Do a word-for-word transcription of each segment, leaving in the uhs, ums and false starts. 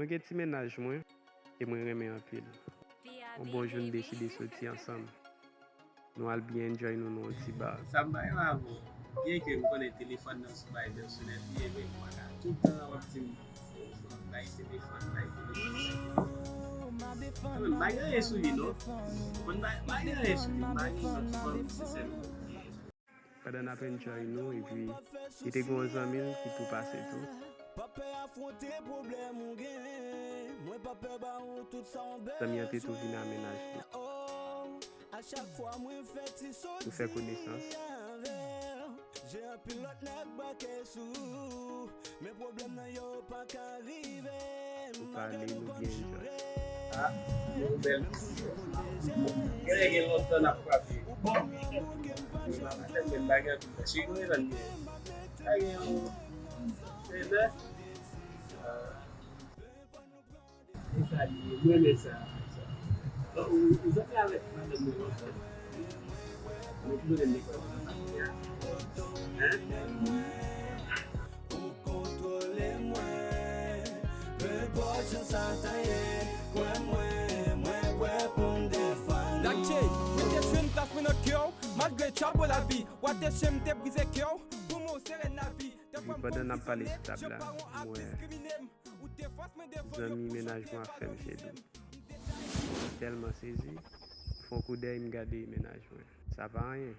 Mwen gen ti mennaj mwen, e mwen renmen anpil. Yon bon jou, n deside soti ansanm. Nou al byen enjoy nou nan yon ti bar. Sa m pa gen avè w. Byen ke m konnen telefòn nan se yon bagay pèsonèl li ye, men mwen la, tout tan w ap di m, bay telefòn, bay telefòn, bay telefòn. Mwen pa gen anyen sou li, non. Mwen pa, pa gen anyen sou li, m pa gen lòt fanm, se sèl mwen ki gen. Pandan n ap enjoy nou, epi li te gen yon zanmi l ki tou pase tou. Pa pè afwonte pwoblèm ou gen, mwen pa pè ba ou tout sa w bezwen. Zanmi an te tou vin a mennaj li. Oh, a chak fwa mwen fè ti soti avè w, jere anpil lòt nèg brake sou ou. Men pwoblèm nan yo pa ka rive m, malgre nou konn joure. Ah, nou bèl. Genlè gen lontan n ap frape. Bon, m pa tèlman bagay pou fè. Cheri, mwen tann gen. Sa gen yon. Se lè. Ah. Se sa li ye. Mwen renmen sa. Ou, ou, ou zanmi avèk madanm mwen lontan. Mwen toujou renmen lekòl sa, sa kounye a. Hein? Ou kontwole mwen. Nenpòt jan sa ta ye, kwè mwen, mwen prè pou m defann ou. Dak J, mwen te jwenn plas mwen nan kè w, malgre tchabo lavi. W a te chen m te brize kè w, pou mwen w se rèn lavi. Epi pandan n ap pale sou tab la, m wè zanmi mennaj mwen ap fè m je dou. M tèlman sezi, m fè yon koudèy, m gade mennaj mwen. Sa pa anyen.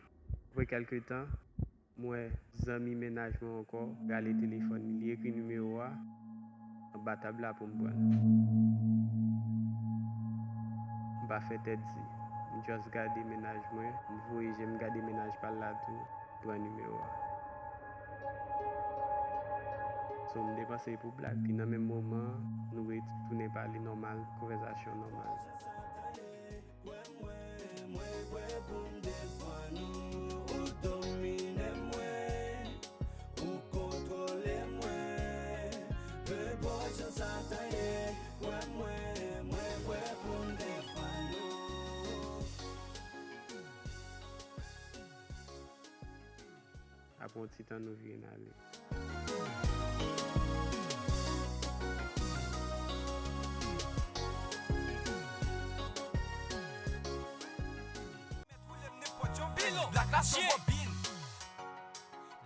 Apre kèlke tan, m wè zanmi mennaj mwen ankò rale telefòn li, li ekri nimewo a anba tab la pou m pran l. M pa fè tèt di, m just gade mennaj mwen, m voye je m gade mennaj pa l la tou. Pran nimewo a. So, m te panse pou blag. Pi nan menm moman an, nou retounen pale nòmal, konvèsasyon nòmal. Apre yon ti tan, nou vire n ale.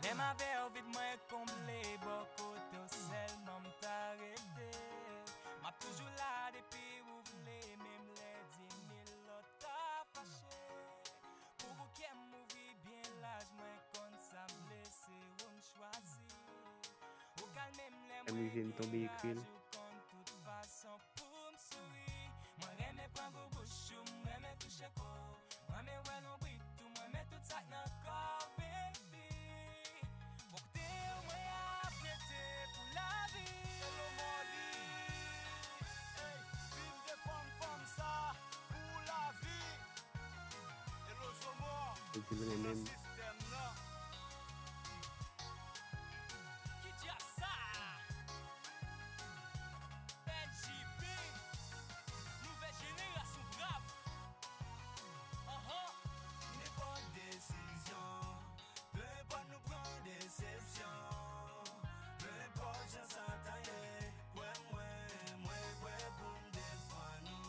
Lè m avè w, vid mwen konble, bò kote w sèlman m ta rete. M ap toujou la depi ou vle, menm lè di mil lòt ta fache. Pou bouke m ouvri byen laj, mwen konn sa m vle, se ou m chwazi. Ou kalme m lè m rive, m tonbe ekri l. Ou konn tout fason pou m souri. Mwen renmen pran gou bouch ou, m renmen touche kò w. Mwen renmen wè lonbrit ou, mwen renmen tout sa k nan kò w, baby. Bò kote w mwen ap rete pou lavi. Hello, Molly. Ey, viv de fanm, fanm sa pou lavi. Hello, Zomo. Li di m renmen m. Nan sistèm nan. Ki djab sa? N J B, nouvèl jenerasyon brav. Anhan. Nenpòt desizyon, pe enpòt nou pran desepsyon, pe enpòt jan sa ta ye, kwè mwen, mwen prè pou m defann ou,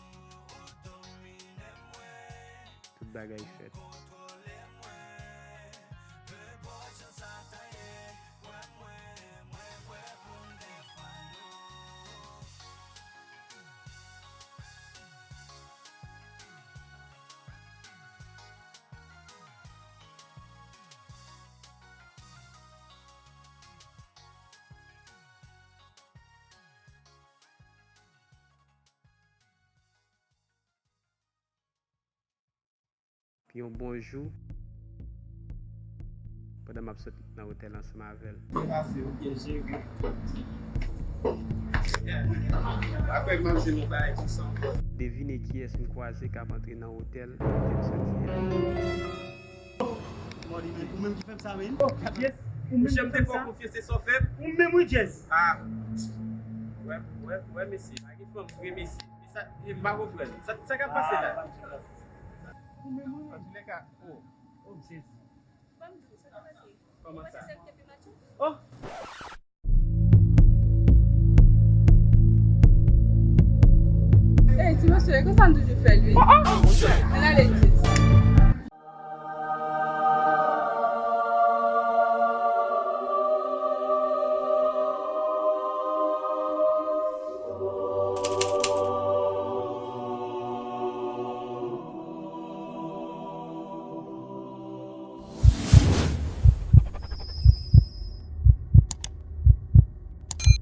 ou domine mwen. Tout bagay fèt. Ou kontwole mwen, pe enpòt jan sa ta ye, kwè mwen, mwen prè pou m defann ou. Yon bon jou, pandan m ap sot nan otèl ansanm avè l. Byen pase, ou byen jere. Apre m ap jwenn yon bagay ki san kò. Devine kiyès m kwaze k ap antre nan otèl kote m soti a. Ou menm ki fè m sa, wi. Yes. Ou menm ki fè m sa. Ou menm, wi, Jazz. Ah. Wè, wè, wè, mesye. Pa gen fanm vre, mesye. E sa, e m pa konprann. Sa, sa k ap pase la? Ou menm, wi. Antoulèka, oh. Oh, Jezi. Kòman sa? Oh! Ou panse se l ki te pi matcho? Oh! Ou Sa m toujou fè l, wi. Ann ale, Jezi.